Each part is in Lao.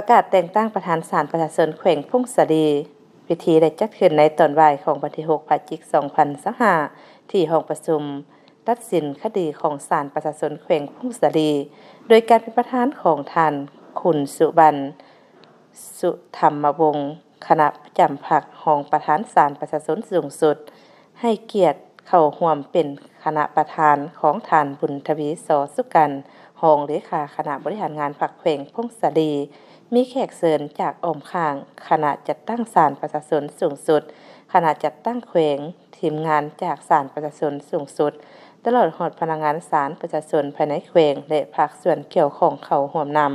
ປະກາດແຕ່ງຕັ້ງປະທານສານປະຊາຊົນແຂວງຜົ້ງສາລີ. ພິທີໄດ້ຈັດຂຶ້ນໃນຕອນບ່າຍຂອງວັນທີຫົກ ພະຈິກ ສອງພັນຊາວຫ້າ ທີ່ຫ້ອງປະຊຸມຕັດສິນຄະດີຂອງສານປະຊາຊົນແຂວງຜົ້ງສາລີ ໂດຍການເປັນປະທານຂອງທ່ານ ຄຸນ ສຸບັນ ສຸທຳມະວົງ ຄະນະປະຈຳພັກ ຮອງປະທານສານປະຊາຊົນສູງສຸດ, ໃຫ້ກຽດເຂົ້າຮ່ວມເປັນຄະນະປະທານຂອງທ່ານ ບຸນທະວີ ຊໍສຸກັນ ຮອງເລຂາຄະນະບໍລິຫານງານພັກແຂວງຜົ້ງສາລີ, ມີແຂກເຊີນຈາກອ້ອມຂ້າງຄະນະຈັດຕັ້ງສານປະຊາຊົນສູງສຸດ, ຄະນະຈັດຕັ້ງແຂວງ, ທີມງານຈາກສານປະຊາຊົນສູງສຸດ, ຕະຫຼອດຮອດພະນັກງານສານປະຊາຊົນພາຍໃນແຂວງ ແລະ ພາກສ່ວນກ່ຽວຂ້ອງເຂົ້າຮ່ວມນຳ.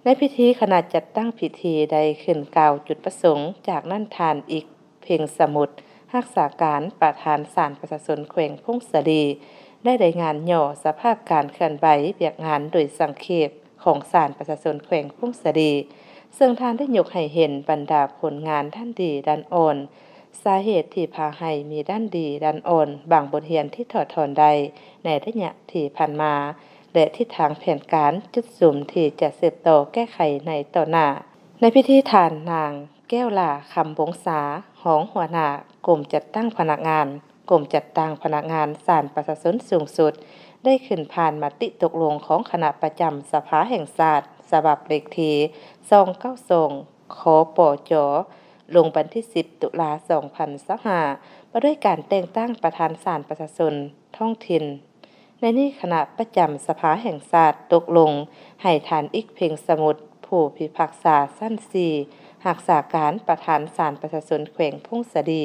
ໃນພິທີ, ຄະນະຈັດຕັ້ງພິທີໄດ້ຂຶ້ນກ່າວຈຸດປະສົງ, ຈາກນັ້ນທ່ານ ອິກ ເພັງສະໝຸດ ຮັກສາການປະທານສານປະຊາຊົນແຂວງຜົ້ງສາລີ ໄດ້ລາຍງານຫຍໍ້ສະພາບການເຄື່ອນໄຫວວຽກງານໂດຍສັງເຂບຂອງສານປະຊາຊົນແຂວງຜົ້ງສາລີ, ເຊິ່ງທ່ານໄດ້ຍົກໃຫ້ເຫັນບັນດາຜົນງານດ້ານດີດ້ານອ່ອນ, ສາເຫດທີ່ພາໃຫ້ມີດ້ານດີດ້ານອ່ອນ, ບາງບົດຮຽນທີ່ຖອດຖອນໄດ້ໃນໄລຍະທີ່ຜ່ານມາ ແລະ ທິດທາງແຜນການຈຸດສຸມທີ່ຈະສືບຕໍ່ແກ້ໄຂໃນຕໍ່ໜ້າ. ໃນພິທີ, ທ່ານ ນາງ ແກ້ວຫຼ້າ ຄຳວົງສາ ຮອງຫົວໜ້າກົມຈັດຕັ້ງພະນັກງານ ກົມຈັດຕັ້ງພະນັກງານສານປະຊາຊົນສູງສຸດ ໄດ້ຂຶ້ນຜ່ານມະຕິຕົກລົງຂອງຄະນະປະຈຳສະພາແຫ່ງຊາດ ສະບັບເລກທີສອງເກົ້າສອງ ຄປຈ ລົງວັນທີສິບ ຕຸລາ ສອງພັນຊາວຫ້າ ວ່າດ້ວຍການແຕ່ງຕັ້ງປະທານສານປະຊາຊົນທ້ອງຖິ່ນ. ໃນນີ້ຄະນະປະຈຳສະພາແຫ່ງຊາດຕົກລົງໃຫ້ທ່ານ ອິກ ເພັງສະໝຸດ ຜູ້ພິພາກສາຊັ້ນສີ່ ຮັກສາການປະທານສານປະຊາຊົນແຂວງຜົ້ງສາລີ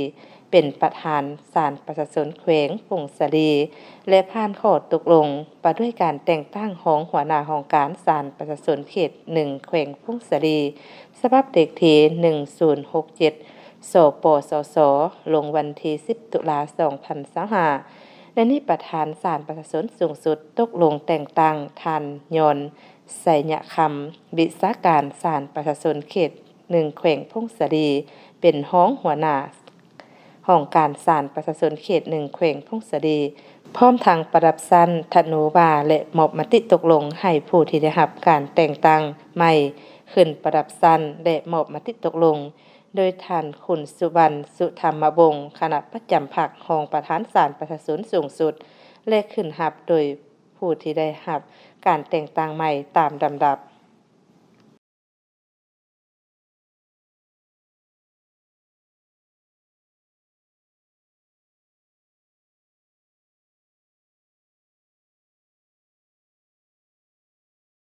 ເປັນປະທານສານປະຊາຊົນແຂວງຜົ້ງສາລີ ແລະ ຜ່ານຂໍ້ຕົກລົງວ່າດ້ວຍການແຕ່ງຕັ້ງຮອງຫົວໜ້າຫ້ອງການສານປະຊາຊົນເຂດໜຶ່ງແຂວງຜົ້ງສາລີ ສະບັບເລກທີໜຶ່ງສູນຫົກເຈັດ ສປສສ ລົງວັນທີສິບ ຕຸລາ ສອງພັນຊາວຫ້າ ໃນນີ້ປະທານສານປະຊາຊົນສູງສຸດຕົກລົງແຕ່ງຕັ້ງທ່ານ ຍອນ ໄຊຍະຄຳ ວິຊາການສານປະຊາຊົນເຂດໜຶ່ງແຂວງຜົ້ງສາລີ ເປັນຮອງຫົວໜ້າຫ້ອງການສານປະຊາຊົນເຂດໜຶ່ງແຂວງຜົ້ງສາລີ ພ້ອມທັງປະດັບຊັ້ນທະນູວາ ແລະ ມອບມະຕິຕົກລົງໃຫ້ຜູ້ທີ່ໄດ້ຮັບການແຕ່ງຕັ້ງໃໝ່ຂຶ້ນປະດັບຊັ້ນ ແລະ ມອບມະຕິຕົກລົງ ໂດຍທ່ານ ຄຸນ ສຸວັນ ສຸທຳມະວົງ ຄະນະປະຈຳພັກ ຮອງປະທານສານປະຊາຊົນສູງສຸດ ແລະ ຂຶ້ນຮັບໂດຍຜູ້ທີ່ໄດ້ຮັບການແຕ່ງຕັ້ງໃໝ່ຕາມລຳດັບ.